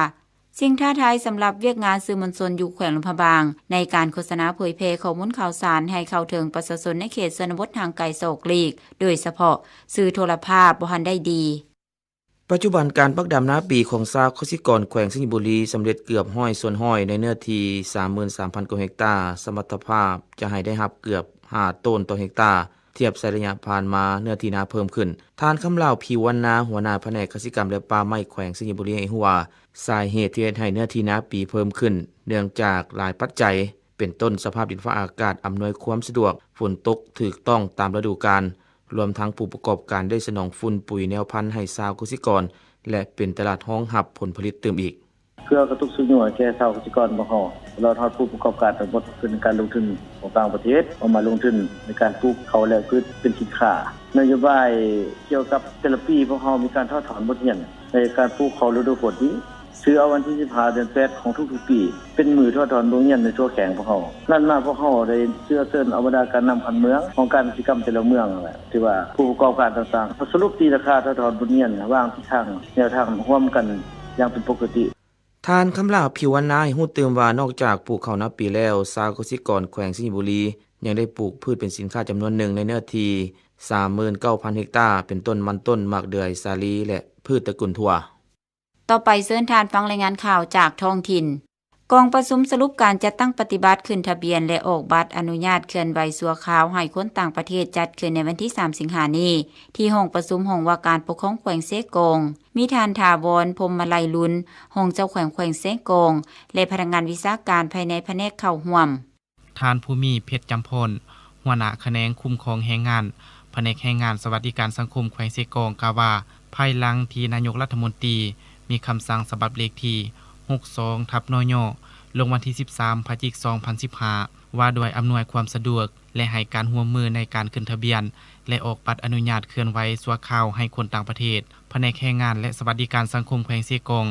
ສິ່ງທ້າທາຍສຳລັບວຽກງານສື່ມວນຊົນຢູ່ແຂວງຫຼວງພະບາງ ໃນການໂຄສະນາເຜີຍແຜ່ຂໍ້ມູນຂ່າວສານໃຫ້ເຂົ້າເຖິງປະຊາຊົນໃນເຂດຊົນນະບົດຫ່າງໄກສອກຫຼີກ, ໂດຍສະເພາະສື່ໂທລະພາບບໍ່ທັນໄດ້ດີ. ປັດຈຸບັນການປັກດຳນາປີຂອງຊາວກະສິກອນແຂວງໄຊຍະບູລີສຳເລັດເກືອບຮ້ອຍສ່ວນຮ້ອຍໃນເນື້ອທີ່ສາມໝື່ນສາມພັນກວ່າເຮັກຕາ, ສະມັດຕະພາບຈະໃຫ້ໄດ້ຮັບເກືອບຫ້າໂຕນຕໍ່ເຮັກຕາ. ທຽບໃສ່ໄລຍະຜ່ານມາ ເນື້ອທີ່ນາເພີ່ມຂຶ້ນ. ທ່ານ ຄຳຫຼາວ ຜິວວັນນາ, ຫົວໜ້າພະແນກກະສິກຳ ແລະ ປ່າໄມ້ແຂວງໄຊຍະບູລີ ໃຫ້ຮູ້ວ່າ ສາເຫດທີ່ເຮັດໃຫ້ເນື້ອທີ່ນາປີເພີ່ມຂຶ້ນ ເນື່ອງຈາກຫຼາຍປັດໄຈ ເປັນຕົ້ນສະພາບດິນຟ້າອາກາດອຳນວຍຄວາມສະດວກ, ຝົນຕົກຖືກຕ້ອງຕາມລະດູການ, ລວມທັງຜູ້ປະກອບການໄດ້ສະໜອງຝຸ່ນປຸຍແນວພັນໃຫ້ຊາວກະສິກອນ ແລະ ເປັນຕະຫຼາດຮອງຮັບຜົນຜະລິດຕື່ມອີກ. ເພື່ອກະຕຸກຊຸກຍູ້ໃຫ້ແກ່ຊາວກະສິກອນຂອງເຮົາ ຕະຫຼອດຮອດຜູ້ປະກອບການທັງໝົດ ເປັນການລົງທຶນຂອງຕ່າງປະເທດ ເອົາມາລົງທຶນໃນການປູກເຂົ້າ ແລະ ພືດເປັນສິນຄ້າ. ນະໂຍບາຍກ່ຽວກັບແຕ່ລະປີ ພວກເຮົາມີການຖອດຖອນບົດຮຽນໃນການປູກເຂົ້າລະດູຝົນນີ້ ຖືເອົາວັນທີສິບຫ້າ ເດືອນແປດ ຂອງທຸກໆປີ ເປັນມື້ຖອດຖອນບົດຮຽນໃນທົ່ວແຂວງພວກເຮົາ. ນັ້ນມາພວກເຮົາໄດ້ເຊື້ອເຊີນເອົາບັນດາການນຳຂັ້ນເມືອງ ຂອງການກະສິກຳແຕ່ລະເມືອງ ຖືວ່າຜູ້ປະກອບການຕ່າງໆ ສະຫຼຸບຕີລາຄາຖອດຖອນບົດຮຽນ ວາງທິດທາງແນວທາງຮ່ວມກັນຢ່າງເປັນປົກກະຕິ. ທ່ານ ຄຳຫຼາວ ຜິວວັນນາ ໃຫ້ຮູ້ຕື່ມວ່າ ນອກຈາກປູກເຂົ້ານາປີແລ້ວ, ຊາວກະສິກອນແຂວງໄຊຍະບູລີ ຍັງໄດ້ປູກພືດເປັນສິນຄ້າຈຳນວນໜຶ່ງໃນເນື້ອທີ່ສາມໝື່ນເກົ້າພັນເຮັກຕາ ເປັນຕົ້ນມັນຕົ້ນ, ໝາກເດືອຍ, ສາລີ ແລະ ພືດຕະກຸນຖົ່ວ. ຕໍ່ໄປເຊີນທ່ານຟັງລາຍງານຂ່າວຈາກທ້ອງຖິ່ນ. ກອງປະຊຸມສະຫຼຸບການຈັດຕັ້ງປະຕິບັດຂຶ້ນທະບຽນ ແລະ ອອກບັດອະນຸຍາດເຄື່ອນໄຫວຊົ່ວຄາວໃຫ້ຄົນຕ່າງປະເທດ ຈັດຂຶ້ນໃນວັນທີສາມ ສິງຫານີ້ ທີ່ຫ້ອງປະຊຸມຫ້ອງວ່າການປົກຄອງແຂວງເຊກອງ. ມີທ່ານ ຖາວອນ ພົມມະໄລລຸນ, ຮອງເຈົ້າແຂວງແຂວງເຊກອງ ແລະ ພະນັກງານວິຊາການພາຍໃນພະແນກເຂົ້າຮ່ວມ. ທ່ານ ພູມີ ເພັດຈຳພອນ, ຫົວໜ້າຂະແໜງຄຸ້ມຄອງແຮງງານ, ພະແນກແຮງງານ ສະຫວັດດີການສັງຄົມແຂວງເຊກອງ ກ່າວວ່າ, ພາຍຫຼັງທີ່ນາຍົກລັດຖະມົນຕີມີຄຳສັ່ງສະບັບເລກທີຫົກສອງ ທັບ ນຍ ລົງວັນທີສິບສາມ ພະຈິກ ສອງພັນສິບຫ້າ ວ່າດ້ວຍອຳນວຍຄວາມສະດວກ ແລະ ໃຫ້ການຮ່ວມມືໃນການຂຶ້ນທະບຽນ ແລະ ອອກບັດອະນຸຍາດເຄື່ອນໄຫວຊົ່ວຄາວໃຫ້ຄົນຕ່າງປະເທດ, ພະແນກແຮງງານ ແລະ ສະຫວັດດີການສັງຄົມແຂວງເຊກອງ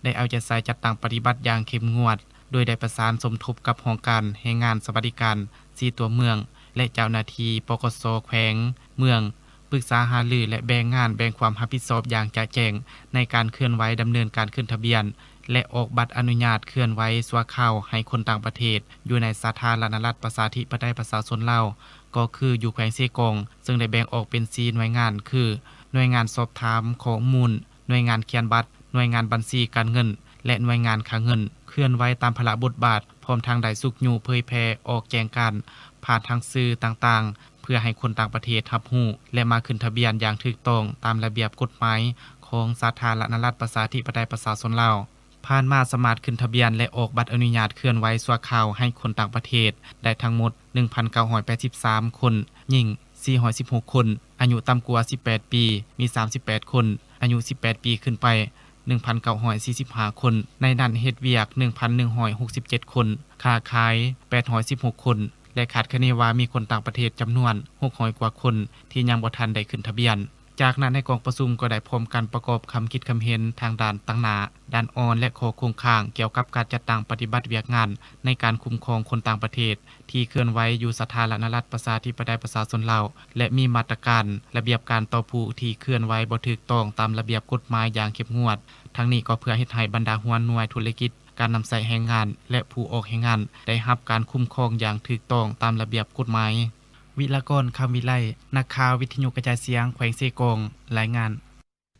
ໄດ້ເອົາໃຈໃສ່ຈັດຕັ້ງປະຕິບັດຢ່າງເຂັ້ມງວດ, ໂດຍໄດ້ປະສານສົມທົບກັບຫ້ອງການແຮງງານສະຫວັດດີການສີ່ຕົວເມືອງ ແລະ ເຈົ້າໜ້າທີ່ ປກສ ແຂວງ, ເມືອງ, ປຶກສາຫາລື ແລະ ແບ່ງງານແບ່ງຄວາມຮັບຜິດຊອບຢ່າງຈະແຈ້ງ ໃນການເຄື່ອນໄຫວດຳເນີນການຂຶ້ນທະບຽນ ແລະ ອອກບັດອະນຸຍາດເຄື່ອນໄຫວຊົ່ວຄາວໃຫ້ຄົນຕ່າງປະເທດ ຢູ່ໃນສາທາລະນະລັດ ປະຊາທິປະໄຕ ປະຊາຊົນລາວ ກໍຄືຢູ່ແຂວງເຊກອງ, ເຊິ່ງໄດ້ແບ່ງອອກເປັນສີ່ໜ່ວຍງານ ຄື ໜ່ວຍງານສອບຖາມຂໍ້ມູນ, ໜ່ວຍງານຂຽນບັດ, ໜ່ວຍງານບັນຊີການເງິນ ແລະ ໜ່ວຍງານຄ່າເງິນ. ແຂ ເຄື່ອນໄຫວຕາມພາລະບົດບາດ, ພ້ອມທັງໄດ້ຊຸກຍູ້ເຜີຍແຜ່ອອກແຈ້ງການຜ່ານທາງສື່ຕ່າງໆ ເພື່ອໃຫ້ຄົນຕ່າງປະເທດຮັບຮູ້ ແລະ ມາຂຶ້ນທະບຽນຢ່າງຖືກຕ້ອງຕາມລະບຽບກົດໝາຍຂອງສາທາລະນະລັດ ປະຊາທິປະໄຕ ປະຊາຊົນລາວ. ຜ່ານມາສາມາດຂຶ້ນທະບຽນ ແລະ ອອກບັດອະນຸຍາດເຄື່ອນໄຫວຊົ່ວຄາວໃຫ້ຄົນຕ່າງປະເທດໄດ້ທັງໝົດ ໜຶ່ງພັນເກົ້າຮ້ອຍແປດສິບສາມຄົນ, ຍິງສີ່ຮ້ອຍສິບຫົກຄົນ, ອາຍຸຕ່ຳກວ່າສິບແປດປີ ມີສາມສິບແປດຄົນ, ອາຍຸສິບແປດປີຂຶ້ນໄປ ໜຶ່ງພັນເກົ້າຮ້ອຍສີ່ສິບຫ້າຄົນ, ໃນນັ້ນເຮັດວຽກ ໜຶ່ງພັນໜຶ່ງຮ້ອຍຫົກສິບເຈັດຄົນ, ຄ້າຂາຍ ແປດຮ້ອຍສິບຫົກຄົນ ແລະ ຄາດຄະເນວ່າມີຄົນຕ່າງປະເທດຈຳນວນ ຫົກຮ້ອຍກວ່າຄົນ ທີ່ຍັງບໍ່ທັນໄດ້ຂຶ້ນທະບຽນ. ຈາກນັ້ນໃນກອງປະຊຸມກໍໄດ້ພ້ອມກັນປະກອບຄຳຄິດຄຳເຫັນທາງດ້ານຕັ້ງໜ້າ, ດ້ານອ່ອນ ແລະ ຂໍ້ຄົງຄ້າງກ່ຽວກັບການຈັດຕັ້ງປະຕິບັດວຽກງານໃນການຄຸ້ມຄອງຄົນຕ່າງປະເທດ ທີ່ເຄື່ອນໄຫວຢູ່ສາທາລະນະລັດ ປະຊາທິປະໄຕ ປະຊາຊົນລາວ ແລະ ມີມາດຕະການ, ລະບຽບການຕໍ່ຜູ້ທີ່ເຄື່ອນໄຫວບໍ່ຖືກຕ້ອງຕາມລະບຽບກົດໝາຍຢ່າງເຂັ້ມງວດ. ທັງນີ້ກໍເພື່ອເຮັດໃຫ້ບັນດາຫົວໜ່ວຍທຸລະກິດ, ການນຳໃຊ້ແຮງງານ ແລະ ຜູ້ອອກແຮງງານ ໄດ້ຮັບການຄຸ້ມຄອງຢ່າງຖືກຕ້ອງຕາມລະບຽບກົດໝາຍ. ວິລະກອນ ຄຳວິໄລ, ນັກຂ່າວວິທະຍຸກະຈາຍສຽງ ແຂວງເຊກອງ, ລາຍງານ.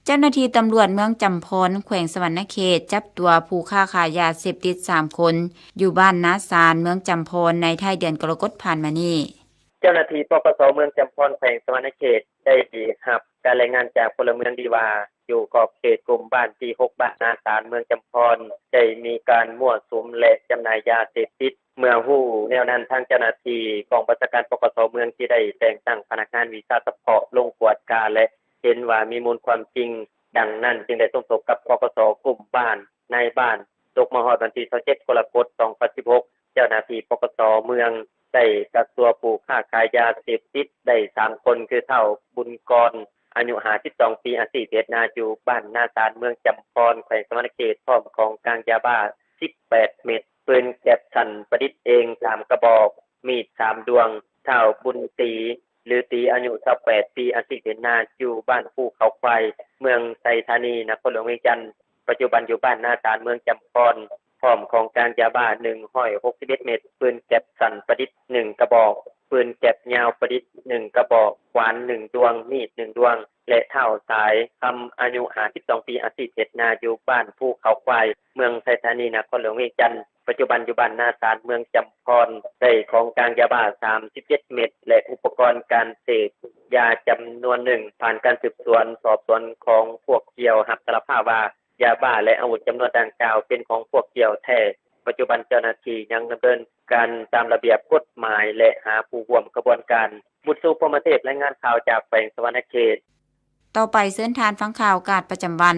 ເຈົ້າໜ້າທີ່ຕຳຫຼວດເມືອງຈຳພອນ ແຂວງສະຫວັນນະເຂດ ຈັບຕົວຜູ້ຄ້າຂາຍຢາເສບຕິດສາມຄົນ ຢູ່ບ້ານນາຊານ ເມືອງຈຳພອນ ໃນທ້າຍເດືອນກໍລະກົດຜ່ານມານີ້. ເຈົ້າໜ້າທີ່ ປກສ ເມືອງຈຳພອນ ແຂວງສະຫວັນນະເຂດ ໄດ້ຮັບການລາຍງານຈາກພົນລະເມືອງດີວ່າ ຢູ່ຂອບເຂດກຸ່ມບ້ານທີຫົກ ບ້ານນາຊານ ເມືອງຈຳພອນ ໄດ້ມີການມົ້ວສຸມ ແລະ ຈຳໜ່າຍຢາເສບຕິດ. ເມື່ອຮູ້ແນວນັ້ນ, ທາງເຈົ້າໜ້າທີ່ກອງບັນຊາການ ປກສ ເມືອງ ທີ່ໄດ້ແຕ່ງຕັ້ງພະນັກງານວິຊາສະເພາະລົງກວດກາ ແລະ ເຫັນວ່າມີມູນຄວາມຈິງ, ດັ່ງນັ້ນຈຶ່ງໄດ້ສົມທົບກັບ ປກສ ກຸ່ມບ້ານ, ນາຍບ້ານ. ຕົກມາຮອດວັນທີຊາວເຈັດ ກໍລະກົດ ສອງພັນສິບຫົກ ເຈົ້າໜ້າທີ່ ປກສ ເມືອງ ໄດ້ກັກຕົວຜູ້ຄ້າຂາຍຢາເສບຕິດໄດ້ສາມຄົນ ຄື ທ້າວ ບຸນກອນ ອາຍຸຫ້າສິບສອງປີ ອາຊີບເຮັດນາ ຢູ່ບ້ານນາຊານ ເມືອງຈຳພອນ ແຂວງສະຫວັນນະເຂດ ພ້ອມຂອງກາງຢາບ້າ ສິບແປດເມັດ, ປືນແກັບສັ້ນປະດິດເອງສາມກະບອກ, ມີດສາມດ້ວງ. ທ້າວ ບຸນຕີ ຫຼື ຕີ ອາຍຸຊາວແປດປີ ອາຊີບເຮັດນາ ຢູ່ບ້ານພູເຂົາຄວາຍ ເມືອງໄຊທານີ ນະຄອນຫຼວງວຽງຈັນ, ປັດຈຸບັນຢູ່ບ້ານນາຊານ ເມືອງຈຳພອນ ພ້ອມຂອງກາງຢາບ້າ ໜຶ່ງຮ້ອຍຫົກສິບເອັດເມັດ, ປືນແກັບສັ້ນປະດິດ ໜຶ່ງກະບອກ, ປືນແກັບຍາວປະດິດ ໜຶ່ງກະບອກ, ຂວານ ໜຶ່ງດວງ, ມີດ ໜຶ່ງດວງ ແລະ ທ້າວ ສາຍຄຳ ອາຍຸຫ້າສິບສອງປີ ອາຊີບເຮັດນາ ຢູ່ບ້ານພູເຂົາຄວາຍ ເມືອງໄຊທານີ ນະຄອນຫຼວງວຽງຈັນ, ປັດຈຸບັນຢູ່ບ້ານນາຊານ ເມືອງຈຳພອນ, ໄດ້ຂອງກາງຢາບ້າ ສາມສິບເຈັດເມັດ ແລະ ອຸປະກອນການເສບຢາຈຳນວນໜຶ່ງ. ຜ່ານການສືບສວນສອບສວນຂອງພວກກ່ຽວ ຮັບສາລະພາບວ່າ ຢາບ້າ ແລະ ອາວຸດຈຳນວນດັ່ງກ່າວເປັນຂອງພວກກ່ຽວແທ້. ປັດຈຸບັນເຈົ້າໜ້າທີ່ຍັງດຳເນີນການຕາມລະບຽບກົດໝາຍ ແລະ ຫາຜູ້ຮ່ວມຂະບວນການ. ບຸດຊູ ພົມມະເທບ ລາຍງານຂ່າວຈາກແຂວງສະຫວັນນະເຂດ. ຕໍ່ໄປເຊີນທ່ານຟັງຂ່າວອາກາດປະຈຳວັນ.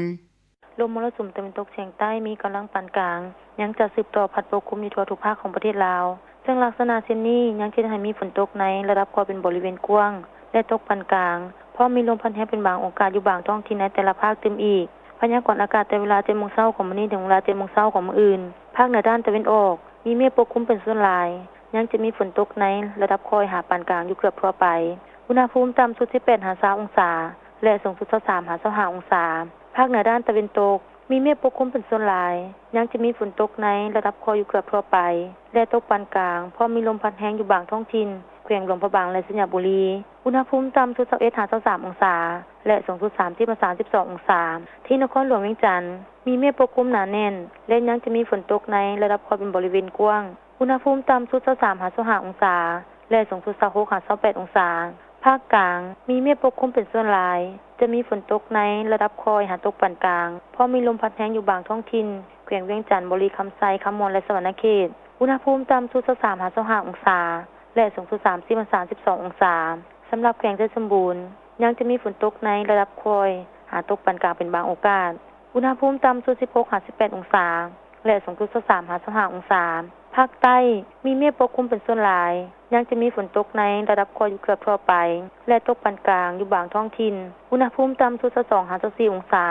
ລົມມໍລະສຸມຕາເວັນຕົກສຽງໃຕ້ມີກຳລັງປານກາງ ຍັງຈະສືບຕໍ່ພັດປົກຄຸມຢູ່ທົ່ວທຸກພາກຂອງປະເທດລາວ. ເຊິ່ງລັກສະນະເຊັ່ນນີ້ຍັງຈະເຮັດໃຫ້ມີຝົນຕົກໃນລະດັບຄ່ອຍເປັນບໍລິເວນກວ້າງ ແລະ ຕົກປານກາງ, ພ້ອມມີລົມພັດແຮງເປັນບາງໂອກາດຢູ່ບາງທ້ອງຖິ່ນໃນແຕ່ລະພາກຕື່ມອີກ. ພະຍາກອນອາກາດແຕ່ເວລາເຈັດໂມງເຊົ້າຂອງມື້ນີ້ ເຖິງເວລາເຈັດໂມງເຊົ້າຂອງມື້ອື່ນ, ພາກເໜືອດ້ານຕາເວັນອອກ ມີເມກປົກຄຸມເປັນສ່ວນຫຼາຍ, ຍັງຈະມີຝົນຕົກໃນລະດັບຄ່ອຍຫາປານກາງຢູ່ເກືອບທົ່ວໄປ. ອຸນຫະພູມຕ່ຳສຸດ ສິບແປດຫາຊາວອົງສາ ແລະ ສູງສຸດ ຊາວສາມຫາຊາວຫ້າອົງສາ. ພາກເໜືອດ້ານຕາເວັນຕົກ ມີເມກປົກຄຸມເປັນສ່ວນຫຼາຍ, ຍັງຈະມີຝົນຕົກໃນລະດັບຄ່ອຍຢູ່ເກືອບທົ່ວໄປ ແລະ ຕົກປານກາງ, ພ້ອມມີລົມພັດແຮງຢູ່ບາງທ້ອງຖິ່ນ ແຂວງຫຼວງພະບາງ ແລະ ໄຊຍະບູລີ. ອຸນຫະພູມຕ່ຳສຸດ ຊາວເອັດຫາຊາວສາມອົງສາ ແລະ ສູງສຸດ ສາມສິບຫາສາມສິບສອງອົງສາ. ທີ່ນະຄອນຫຼວງວຽງຈັນ ມີເມກປົກຄຸມໜາແໜ້ນ ແລະ ຍັງຈະມີຝົນຕົກໃນລະດັບຄ່ອຍເປັນບໍລິເວນກວ້າງ. ອຸນຫະພູມຕ່ຳສຸດ ຊາວສາມຫາຊາວຫ້າອົງສາ ແລະ ສູງສຸດ ຊາວຫົກຫາຊາວແປດອົງສາ. ພາກກາງ ມີເມກປົກຄຸມເປັນສ່ວນຫຼາຍ, ຈະມີຝົນຕົກໃນລະດັບຄ່ອຍຫາຕົກປານກາງ, ພ້ອມມີລົມພັດແຮງຢູ່ບາງທ້ອງຖິ່ນ ແຂວງວຽງຈັນ, ບໍລິຄຳໄຊ, ຄຳມ່ວນ ແລະ ສະຫວັນນະເຂດ. ອຸນຫະພູມຕ່ຳສຸດ ຊາວສາມຫາຊາວຫ້າອົງສາ ແລະ ສູງສຸດ ສາມສິບຫາສາມສິບສອງອົງສາ. ສຳລັບແຂວງໄຊສົມບູນ ຍັງຈະມີຝົນຕົກໃນລະດັບຄ່ອຍຫາຕົກປານກາງເປັນບາງໂອກາດ. ອຸນຫະພູມຕ່ຳສຸດ ສິບຫົກຫາສິບແປດອົງສາ ແລະ ສູງສຸດ ຊາວສາມຫາຊາວຫ້າອົງສາ. ພາກໃຕ້ ມີເມກປົກຄຸມເປັນສ່ວນຫຼາຍ, ຍັງຈະມີຝົນຕົກໃນລະດັບຄ່ອຍຢູ່ເກືອບທົ່ວໄປ ແລະ ຕົກປານກາງຢູ່ບາງທ້ອງຖິ່ນ. ອຸນຫະພູມຕ່ຳສຸດ ຊາວສອງຫາຊາວສີ່ອົງສາ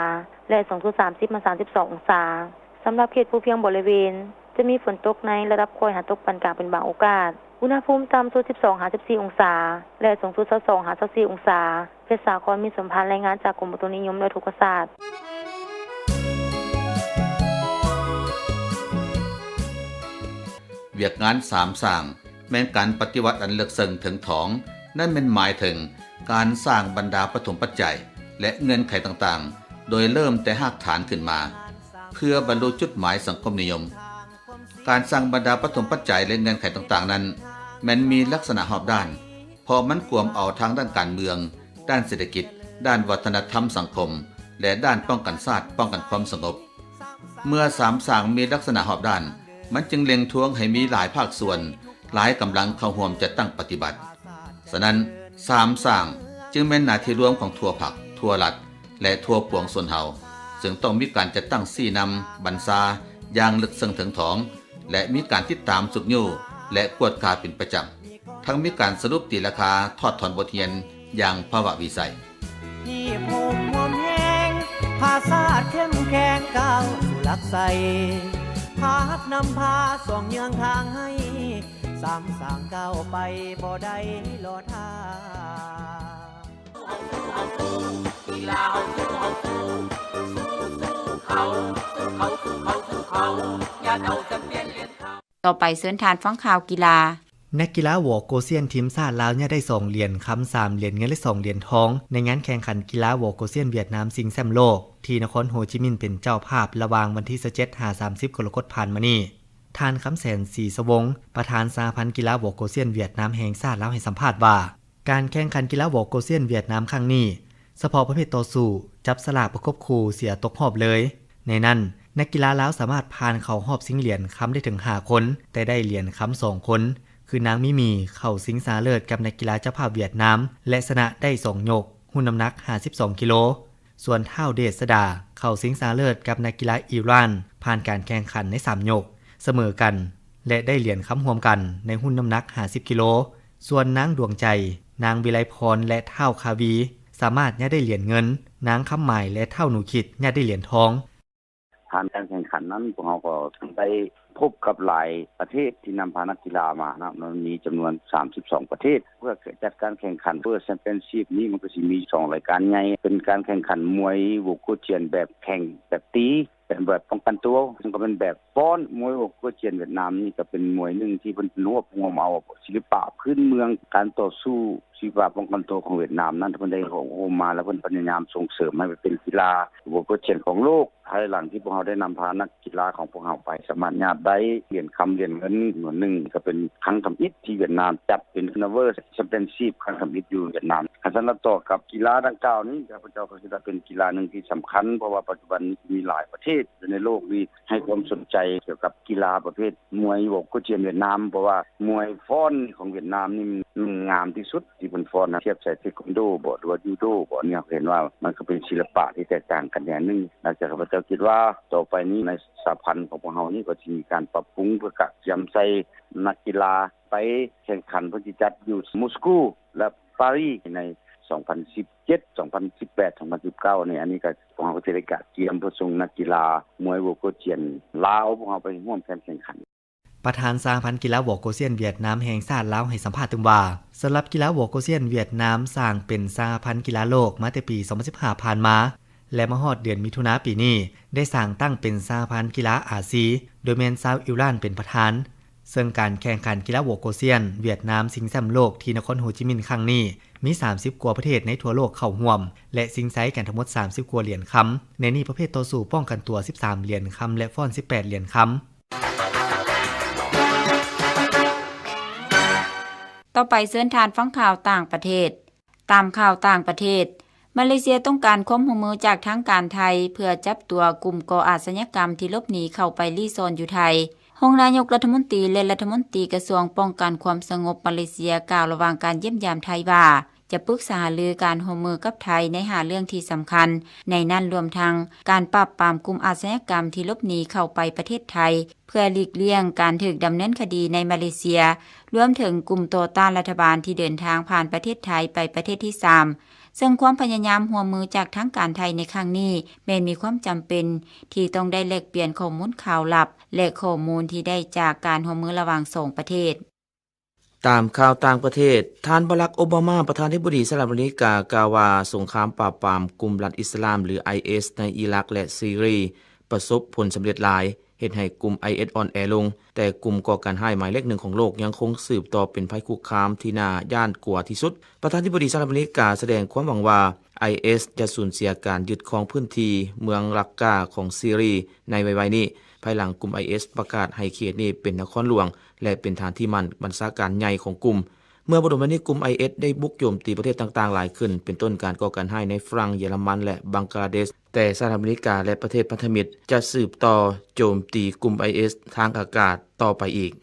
ແລະ ສູງສຸດ ສາມສິບຫາສາມສິບສອງອົງສາ. ສຳລັບເຂດພູພຽງບໍລິເວນ ຈະມີຝົນຕົກໃນລະດັບຄ່ອຍຫາຕົກປານກາງເປັນບາງໂອກາດ. ອຸນຫະພູມຕ່ຳສຸດ ສິບສອງຫາສິບສີ່ອົງສາ ແລະ ສູງສຸດ ຊາວສອງຫາຊາວສີ່ອົງສາ. ເພດສາຄອນ ມີສົມພັນ ລາຍງານຈາກກົມອຸຕຸນິຍົມ ແລະ ອຸທົກກະສາດ. ວຽກງານສາມສ້າງ ແມ່ນການປະຕິວັດອັນເລິກເຊິ່ງເຖິງຖອງ, ນັ້ນແມ່ນໝາຍເຖິງການສ້າງບັນດາປະຖົມປັດໄຈ ແລະ ເງື່ອນໄຂຕ່າງໆ ໂດຍເລີ່ມແຕ່ຮາກຖານຂຶ້ນມາ ເພື່ອບັນລຸຈຸດໝາຍສັງຄົມນິຍົມ. ການສ້າງບັນດາປະຖົມປັດໄຈ ແລະ ເງື່ອນໄຂຕ່າງໆນັ້ນ ແມ່ນມີລັກສະນະຮອບດ້ານ, ເພາະມັນກວມເອົາທັງດ້ານການເມືອງ, ດ້ານເສດຖະກິດ, ດ້ານວັດທະນະທຳສັງຄົມ ແລະ ດ້ານປ້ອງກັນຊາດ, ປ້ອງກັນຄວາມສະຫງົບ. ເມື່ອສາມສ້າງມີລັກສະນະຮອບດ້ານ, ມັນຈຶ່ງເລັ່ງທວງໃຫ້ມີຫຼາຍພາກສ່ວນ, ຫຼາຍກຳລັງເຂົ້າຮ່ວມຈັດຕັ້ງປະຕິບັດ. ສະນັ້ນ, ສາມສ້າງຈຶ່ງແມ່ນໜ້າທີ່ລວມຂອງທົ່ວພັກ, ທົ່ວລັດ ແລະ ທົ່ວປວງຊົນເຮົາ, ເຊິ່ງຕ້ອງມີການຈັດຕັ້ງຊີ້ນຳບັນຊາຢ່າງເລິກເຊິ່ງເຖິງຖອງ ແລະ ມີການຕິດຕາມຊຸກຍູ້ ແລະ ກວດກາເປັນປະຈຳ, ທັງມີການສະຫຼຸບຕີລາຄາ, ຖອດຖອນບົດຮຽນຢ່າງພາວະວິໄສ. ທີ່ພູມຮ່ວມແຮງ ພາຊາດເຂັ້ມແຂງ ກ້າວສູ່ຫຼັກໄຊ ພາຮັບນຳພາ ສ່ອງເຍືອງທາງໃຫ້ ສາມສ້າງກ້າວໄປ ບໍ່ໄດ້ລໍຖ້າ. ຕໍ່ໄປເຊີນທ່ານຟັງຂ່າວກິລາ. ນັກກິລາວໍໂກຊຽນທີມຊາດລາວເນຍໄດ້ສອງຫຼຽນຄຳ, ສາມຫຼຽນເງິນ ແລະ ສອງຫຼຽນທອງ ໃນງານແຂ່ງຂັນກິລາວໍໂກຊຽນຫວຽດນາມຊິງແຊ້ມໂລກ ທີ່ນະຄອນໂຮຈິມິນເປັນເຈົ້າພາບ ລະຫວ່າງວັນທີຊາວເຈັດ ຫາ ສາມສິບ ກໍລະກົດຜ່ານມານີ້. ທ່ານ ຄຳແສນ ສີສະວົງ ປະທານສະຫະພັນກິລາວໍໂກຊຽນຫວຽດນາມແຫ່ງຊາດລາວ ໃຫ້ສຳພາດວ່າ ການແຂ່ງຂັນກິລາວໍໂກຊຽນຫວຽດນາມຄັ້ງນີ້ ສະເພາະປະເພດຕໍ່ສູ້ ຈັບສະຫຼາກປະກົບຄູ່ເສຍຕົກຮອບເລີຍ. ໃນນັ້ນ, ນັກກິລາລາວສາມາດຜ່ານເຂົ້າຮອບຊິງຫຼຽນຄຳໄດ້ເຖິງຫ້າຄົນ, ແຕ່ໄດ້ຫຼຽນຄຳສອງຄົນ, ຄືນາງມີມີ ເຂົ້າຊິງຊະນະເລີດກັບນັກກິລາເຈົ້າພາບຫວຽດນາມ ແລະ ຊະນະໄດ້ສອງຍົກ, ຮຸ່ນນ້ຳໜັກຫ້າສິບສອງກິໂລ. ສ່ວນທ້າວ ເດດສະດາ ເຂົ້າຊິງຊະນະເລີດກັບນັກກິລາອີຣານ ຜ່ານການແຂ່ງຂັນໃນສາມຍົກ ສະເໝີກັນ ແລະ ໄດ້ຫຼຽນຄຳຮ່ວມກັນໃນຮຸ່ນນ້ຳໜັກຫ້າສິບກິໂລ. ສ່ວນນາງ ດວງໃຈ, ນາງ ວິໄລພອນ ແລະ ທ້າວ ຄາວີ ສາມາດຍາດໄດ້ຫຼຽນເງິນ, ນາງ ຄຳໝາຍ ແລະ ທ້າວ ໜູຄິດ ຍາດໄດ້ຫຼຽນທອງ. ຜ່ານການແຂ່ງຂັນນັ້ນ, ພວກເຮົາກໍໄດ້ພົບກັບຫຼາຍປະເທດທີ່ນຳພານັກກິລາມາເນາະ, ມັນມີຈຳນວນສາມສິບສອງປະເທດ. ເພື່ອຈັດການແຂ່ງຂັນ World Championship ນີ້ ມັນກໍຊິມີສອງລາຍການໃຫຍ່, ເປັນການແຂ່ງຂັນມວຍໂວໂກຈຽນແບບແຂ່ງ ແບບຕີ ເປັນແບບປ້ອງກັນຕົວ, ເຊິ່ງກໍເປັນແບບຟ້ອນ. ມວຍໂວໂກຈຽນຫວຽດນາມນີ້ກໍເປັນມວຍໜຶ່ງທີ່ເພິ່ນລວບຮວມເອົາສິລະປະພື້ນເມືອງ, ການຕໍ່ສູ້, ສິລະປະປ້ອງກັນຕົວຂອງຫວຽດນາມນັ້ນ ເພິ່ນໄດ້ຮວບຮວມມາ ແລ້ວເພິ່ນພະຍາຍາມສົ່ງເສີມໃຫ້ເປັນກິລາໂວໂກຈຽນຂອງໂລກ. ພາຍຫຼັງທີ່ພວກເຮົາໄດ້ນຳພານັກກິລາຂອງພວກເຮົາໄປ ສາມາດຍາດໄດ້ຫຼຽນຄຳ, ຫຼຽນເງິນຈຳນວນໜຶ່ງ, ກໍເປັນຄັ້ງທຳອິດທີ່ຫວຽດນາມຈັດເປັນ World Championship ຄັ້ງທຳອິດຢູ່ຫວຽດນາມ. ຄັນສຳລັບຕໍ່ກັບກິລາດັ່ງກ່າວນີ້, ຂ້າພະເຈົ້າກໍຄິດວ່າເປັນກິລາໜຶ່ງທີ່ສຳຄັນ, ເພາະວ່າປັດຈຸບັນນີ້ມີຫຼາຍປະເທດຢູ່ໃນໂລກນີ້ໃຫ້ຄວາມສົນໃຈກ່ຽວກັບກິລາປະເພດມວຍໂວໂກຈຽນຫວຽດນາມ, ເພາະວ່າມວຍຟ້ອນຂອງຫວຽດນາມນີ້ມັນງາມທີ່ສຸດ ທີ່ເພິ່ນຟ້ອນນະ, ທຽບໃສ່ເທຄວັນໂດບໍ ຫຼືວ່າຢູໂດບໍ, ອັນນີ້ເຮົາເຫັນວ່າມັນກໍເປັນສິລະປະທີ່ແຕກຕ່າງກັນຢ່າງໜຶ່ງ. ແລະ ຂ້າພະເຈົ້າຄິດວ່າຕໍ່ໄປນີ້ໃນສະຫະພັນຂອງພວກເຮົານີ້ກໍຊິມີການປັບປຸງເພື່ອກະກຽມໃສ່ນັກກິລາໄປແຂ່ງຂັນ ເພິ່ນຊິຈັດຢູ່ມົສກູ ແລະ ປາຣີໃນສອງພັນສິບເຈັດ ສອງພັນສິບແປດ ສອງພັນສິບເກົ້ານີ້. ອັນນີ້ກໍພວກເຮົາກໍຊິໄດ້ກະກຽມເພື່ອສົ່ງນັກກິລາມວຍໂວໂກຈຽນລາວ ພວກເຮົາໄປຮ່ວມການແຂ່ງຂັນ. ປະທານສະຫະພັນກິລາວໍໂກຊຽນຫວຽດນາມແຫ່ງຊາດລາວໃຫ້ສຳພາດຕື່ມວ່າ ສຳລັບກິລາວໍໂກຊຽນຫວຽດນາມສ້າງເປັນສະຫະພັນກິລາໂລກມາແຕ່ປີສອງພັນສິບຫ້າຜ່ານມາ ແລະ ມາຮອດເດືອນມິຖຸນາປີນີ້ ໄດ້ສ້າງຕັ້ງເປັນສະຫະພັນກິລາອາຊີ ໂດຍແມ່ນຊາວອີຣານເປັນປະທານ. ເຊິ່ງການແຂ່ງຂັນກິລາໂວໂກຊຽນຫວຽດນາມຊິງແຊ້ມໂລກທີ່ນະຄອນໂຮຈິມິນຄັ້ງນີ້ ມີສາມສິບກວ່າປະເທດໃນທົ່ວໂລກເຂົ້າຮ່ວມ ແລະ ຊິງໄຊກັນທັງໝົດສາມສິບກວ່າຫຼຽນຄຳ, ໃນນີ້ປະເພດຕໍ່ສູ້ປ້ອງກັນຕົວສິບສາມຫຼຽນຄຳ ແລະ ຟ້ອນສິບແປດຫຼຽນຄຳ. ຕໍ່ໄປເຊີນທ່ານຟັງຂ່າວຕ່າງປະເທດ. ຕາມຂ່າວຕ່າງປະເທດ, ມາເລເຊຍຕ້ອງການຄວາມຮ່ວມມືຈາກທາງການໄທ ເພື່ອຈັບຕົວກຸ່ມກໍ່ອາຊະຍາກຳທີ່ຫຼົບໜີເຂົ້າໄປລີ້ຊ່ອນຢູ່ໄທ. ຮອງນາຍົກລັດຖະມົນຕີ ແລະ ລັດຖະມົນຕີກະຊວງປ້ອງກັນຄວາມສະຫງົບມາເລເຊຍ ກ່າວລະຫວ່າງການຢ້ຽມຢາມໄທວ່າ ຈະປຶກສາຫາລືການຮ່ວມມືກັບໄທໃນຫ້າເລື່ອງທີ່ສຳຄັນ, ໃນນັ້ນລວມທັງການປາບປາມກຸ່ມອາຊະຍາກຳທີ່ຫຼົບໜີເຂົ້າໄປປະເທດໄທ ເພື່ອຫຼີກລ່ຽງການຖືກດຳເນີນຄະດີໃນມາເລເຊຍ, ລວມເຖິງກຸ່ມຕໍ່ຕ້ານລັດຖະບານທີ່ເດີນທາງຜ່ານປະເທດໄທໄປປະເທດທີສາມ. ເຊິ່ງຄວາມພະຍາຍາມຮ່ວມມືຈາກທາງການໄທໃນຄັ້ງນີ້ ແມ່ນມີຄວາມຈຳເປັນທີ່ຕ້ອງໄດ້ແລກປ່ຽນຂໍ້ມູນຂ່າວລັບ ແລະ ຂໍ້ມູນທີ່ໄດ້ຈາກການຮ່ວມມືລະຫວ່າງສອງປະເທດ. ຕາມຂ່າວຕ່າງປະເທດ, ທ່ານ ບາຣັກ ໂອບາມາ ປະທານາທິບໍດີສະຫະລັດອາເມລິກາ ກ່າວວ່າ ສົງຄາມປາບປາມກຸ່ມລັດອິດສະລາມ ຫຼື ໄອເອສ ໃນອີຣັກ ແລະ ຊີຣີ ປະສົບຜົນສຳເລັດຫຼາຍ, ເຮັດໃຫ້ກຸ່ມ ໄອເອສ ອ່ອນແອລົງ, ແຕ່ກຸ່ມກໍ່ການຮ້າຍໝາຍເລກໜຶ່ງຂອງໂລກຍັງຄົງສືບຕໍ່ເປັນໄພຄຸກຄາມທີ່ໜ້າຢ້ານກົວທີ່ສຸດ. ປະທານາທິບໍດີສະຫະລັດອາເມລິກາສະແດງຄວາມຫວັງວ່າ ໄອເອສ ຈະສູນເສຍການຍຶດຄອງພື້ນທີ່ເມືອງຣັກກາຂອງຊີຣີໃນໄວໆນີ້, ພາຍຫຼັງກຸ່ມໄອເອສປະກາດໃຫ້ເຂດນີ້ເປັນນະຄອນຫຼວງ ແລະ ເປັນຖານທີ່ໝັ້ນບັນຊາການໃຫຍ່ຂອງກຸ່ມ. ເມື່ອບໍ່ດົນມານີ້ ກຸ່ມໄອເອສໄດ້ບຸກໂຈມຕີປະເທດຕ່າງໆຫຼາຍຂຶ້ນ, ເປັນຕົ້ນການກໍ່ການຮ້າຍໃນຝຣັ່ງ, ເຢຍລະມັນ ແລະ ບັງກາເດດ, ແຕ່ສະຫະລັດອາເມລິກາ ແລະ ປະເທດພັນທະມິດຈະສືບຕໍ່ໂຈມຕີກຸ່ມໄອເອສທາງອາກາດຕໍ່ໄປອີກ.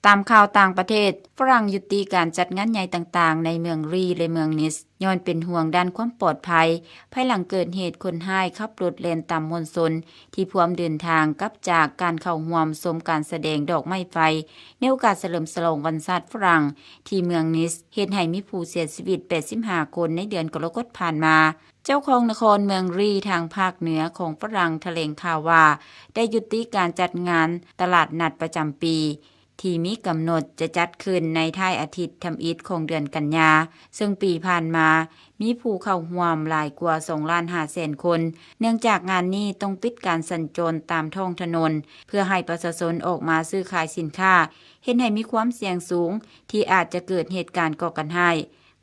ຕາມຂ່າວຕ່າງປະເທດ, ຝຣັ່ງຢຸດຕິການຈັດງານໃຫຍ່ຕ່າງໆໃນເມືອງຣີ ແລະ ເມືອງນິສ ຍ້ອນເປັນຫ່ວງດ້ານຄວາມປອດໄພ, ພາຍຫຼັງເກີດເຫດຄົນຮ້າຍຂັບລົດແລ່ນຕາມມວນຊົນທີ່ພວມເດີນທາງກັບຈາກການເຂົ້າຮ່ວມຊົມການສະແດງດອກໄມ້ໄຟ ໃນໂອກາດສະເຫຼີມສະຫຼອງວັນຊາດຝຣັ່ງທີ່ເມືອງນິສ, ເຮັດໃຫ້ມີຜູ້ເສຍຊີວິດແປດສິບຫ້າຄົນໃນເດືອນກໍລະກົດຜ່ານມາ. ເຈົ້າຄອງນະຄອນເມືອງຣີທາງພາກເໜືອຂອງຝຣັ່ງຖະແຫຼງຂ່າວວ່າ ໄດ້ຍຸຕິການຈັດງານຕະຫຼາດນັດປະຈຳປີ ທີ່ມີກຳນົດຈະຈັດຂຶ້ນໃນທ້າຍອາທິດທຳອິດຂອງເດືອນກັນຍາ, ເຊິ່ງປີຜ່ານມາມີຜູ້ເຂົ້າຮ່ວມຫຼາຍກວ່າສອງລ້ານຫ້າແສນຄົນ. ເນື່ອງຈາກງານນີ້ຕ້ອງປິດການສັນຈອນຕາມທ້ອງຖະໜົນ ເພື່ອໃຫ້ປະຊາຊົນອອກມາຊື້ຂາຍສິນຄ້າ, ເຮັດໃຫ້ມີຄວາມສ່ຽງສູງທີ່ອາດຈະເກີດເຫດການກໍ່ການຮ້າຍ.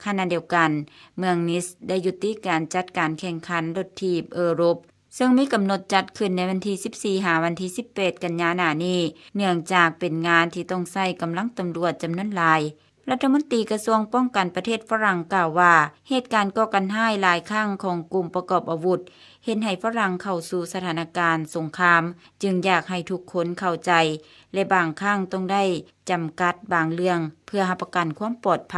ຂະນະດຽວກັນ, ເມືອງນິສໄດ້ຍຸຕິການຈັດການແຂ່ງຂັນລົດຖີບເອີຣົບ ເຊິ່ງມີກຳນົດຈັດຂຶ້ນໃນວັນທີສິບສີ່ ຫາວັນທີສິບແປດ ກັນຍາໜ້ານີ້, ເນື່ອງຈາກເປັນງານທີ່ຕ້ອງໃຊ້ກຳລັງຕຳຫຼວດຈຳນວນຫຼາຍ. ລັດຖະມົນຕີກະຊວງປ້ອງກັນປະເທດຝຣັ່ງກ່າວວ່າ ເຫດການກໍ່ການຮ້າຍຫຼາຍຄັ້ງຂອງກຸ່ມປະກອບອາວຸດ ເຮັດໃຫ້ຝຣັ່ງເຂົ້າສູ່ສະຖານະການສົງຄາມ, ຈຶ່ງຢາກໃຫ້ທຸກຄົນເຂົ້າໃຈ ແລະ ບາງຄັ້ງຕ້ອງໄດ້ຈຳກັດບາງເລື່ອງ ເພື່ອຮັບປະກັນຄວາມປອດໄພ.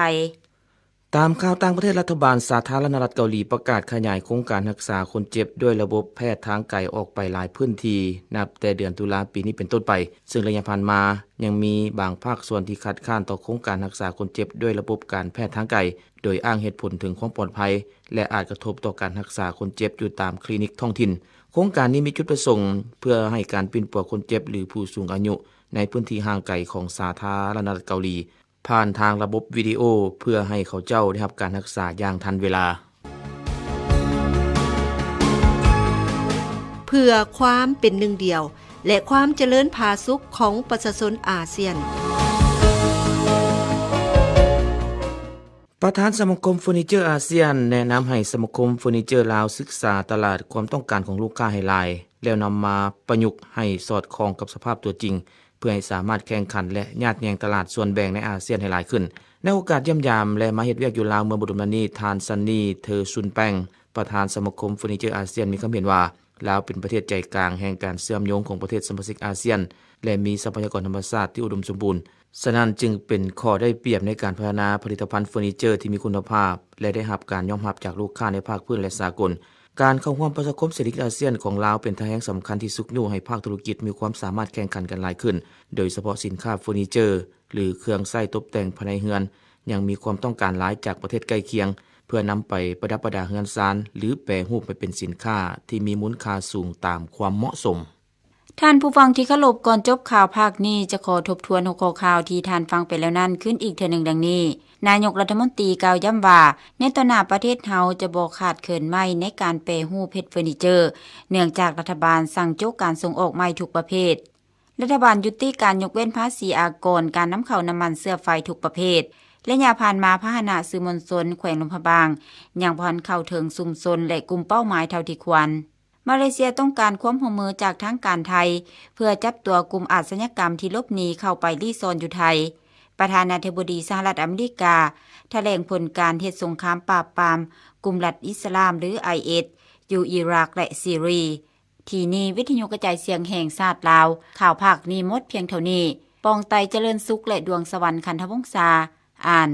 ຕາມຂ່າວຕ່າງປະເທດ, ລັດຖະບານສາທາລະນະລັດເກົາຫຼີປະກາດຂະຫຍາຍໂຄງການຮັກສາຄົນເຈັບດ້ວຍລະບົບແພດທາງໄກອອກໄປຫຼາຍພື້ນທີ່ ນັບແຕ່ເດືອນຕຸລາປີນີ້ເປັນຕົ້ນໄປ, ເຊິ່ງໄລຍະຜ່ານມາຍັງມີບາງພາກສ່ວນທີ່ຄັດຄ້ານຕໍ່ໂຄງການຮັກສາຄົນເຈັບດ້ວຍລະບົບການແພດທາງໄກ, ໂດຍອ້າງເຫດຜົນເຖິງຄວາມປອດໄພ ແລະ ອາດກະທົບຕໍ່ການຮັກສາຄົນເຈັບຢູ່ຕາມຄລີນິກທ້ອງຖິ່ນ. ໂຄງການນີ້ມີຈຸດປະສົງເພື່ອໃຫ້ການປິ່ນປົວຄົນເຈັບ ຫຼື ຜູ້ສູງອາຍຸໃນພື້ນທີ່ຫ່າງໄກຂອງສາທາລະນະລັດເກົາຫຼີ ຜ່ານທາງລະບົບວິດີໂອ ເພື່ອໃຫ້ເຂົາເຈົ້າໄດ້ຮັບການຮັກສາຢ່າງທັນເວລາ. ເພື່ອຄວາມເປັນໜຶ່ງດຽວ ແລະ ຄວາມຈະເລີນຜາສຸກຂອງປະຊາຊົນອາຊຽນ. ປະທານສະມາຄົມເຟີນີເຈີອາຊຽນແນະນຳໃຫ້ສະມາຄົມເຟີນີເຈີລາວສຶກສາຕະຫຼາດຄວາມຕ້ອງການຂອງລູກຄ້າໃຫ້ຫຼາຍ ແລ້ວນຳມາປະຍຸກໃຫ້ສອດຄ່ອງກັບສະພາບຕົວຈິງ ເພື່ອໃຫ້ສາມາດແຂ່ງຂັນ ແລະ ຍາດແຍ່ງຕະຫຼາດສ່ວນແບ່ງໃນອາຊຽນໃຫ້ຫຼາຍຂຶ້ນ. ໃນໂອກາດຢ້ຽມຢາມ ແລະ ມາເຮັດວຽກຢູ່ລາວເມື່ອບໍ່ດົນມານີ້, ທ່ານ ຊັນນີ ເທີຊຸນແປ້ງ ປະທານສະມາຄົມເຟີນີເຈີອາຊຽນ ມີຄຳເຫັນວ່າ ລາວເປັນປະເທດໃຈກາງແຫ່ງການເຊື່ອມໂຍງຂອງປະເທດສະມາຊິກອາຊຽນ ແລະ ມີຊັບພະຍາກອນທຳມະຊາດທີ່ອຸດົມສົມບູນ, ສະນັ້ນຈຶ່ງເປັນຂໍ້ໄດ້ປຽບໃນການພັດທະນາຜະລິດຕະພັນເຟີນີເຈີທີ່ມີຄຸນນະພາບ ແລະ ໄດ້ຮັບການຍອມຮັບຈາກລູກຄ້າໃນພາກພື້ນ ແລະ ສາກົນ. ການເຂົ້າຮ່ວມປະຊາຄົມເສດຖະກິດອາຊຽນຂອງລາວເປັນທ່າແຮງສຳຄັນທີ່ຊຸກຍູ້ໃຫ້ພາກທຸລະກິດມີຄວາມສາມາດແຂ່ງຂັນກັນຫຼາຍຂຶ້ນ, ໂດຍສະເພາະສິນຄ້າເຟີນີເຈີ ຫຼື ເຄື່ອງໃຊ້ຕົບແຕ່ງພາຍໃນເຮືອນ ຍັງມີຄວາມຕ້ອງການຫຼາຍຈາກປະເທດໃກ້ຄຽງ ເພື່ອນຳໄປປະດັບປະດາເຮືອນຊານ ຫຼື ແປຮູບໃຫ້ເປັນສິນຄ້າທີ່ມີມູນຄ່າສູງຕາມຄວາມເໝາະສົມ. ທ່ານຜູ້ຟັງທີ່ເຄົາລົບ, ກ່ອນຈົບຂ່າວພາກນີ້ ຈະຂໍທົບທວນຫົວຂໍ້ຂ່າວທີ່ທ່ານຟັງໄປແລ້ວນັ້ນຄືນອີກເທື່ອໜຶ່ງ ດັ່ງນີ້. ນາຍົກລັດຖະມົນຕີກ່າວຢ້ຳວ່າ ໃນຕໍ່ໜ້າປະເທດເຮົາຈະບໍ່ຂາດເຂີນໄມ້ໃນການແປຮູບເຮັດເຟີນີເຈີ, ເນື່ອງຈາກລັດຖະບານສັ່ງໂຈະການສົ່ງອອກໄມ້ທຸກປະເພດ. ລັດຖະບານຍຸຕິການຍົກເວັ້ນພາສີອາກອນການນຳເຂົ້ານ້ຳມັນເຊື້ອໄຟທຸກປະເພດ. ໄລຍະຜ່ານມາ ພາຫະນະສື່ມວນຊົນແຂວງຫຼວງພະບາງ ຍັງບໍ່ທັນເຂົ້າເຖິງຊຸມຊົນ ແລະ ກຸ່ມເປົ້າໝາຍເທົ່າທີ່ຄວນ. ມາເລເຊຍຕ້ອງການຄວາມຮ່ວມມືຈາກທາງການໄທ ເພື່ອຈັບຕົວກຸ່ມອາຊະຍາກຳທີ່ຫຼົບໜີເຂົ້າໄປລີ້ຊ່ອນຢູ່ໄທ. ປະທານາທິບໍດີສະຫະລັດອາເມລິກາ ຖະແຫຼງຜົນການເຮັດສົງຄາມປາບປາມກຸ່ມລັດອິດສະລາມ ຫຼື ໄອເອສ ຢູ່ອີຣັກ ແລະ ຊີຣີ. ທີ່ນີ້ ວິທະຍຸກະຈາຍສຽງແຫ່ງຊາດລາວ. ຂ່າວພາກນີ້ໝົດພຽງເທົ່ານີ້. ປອງໄຕ ຈະເລີນສຸກ ແລະ ດວງສະຫວັນ ຂັນທະວົງສາ ອ່ານ.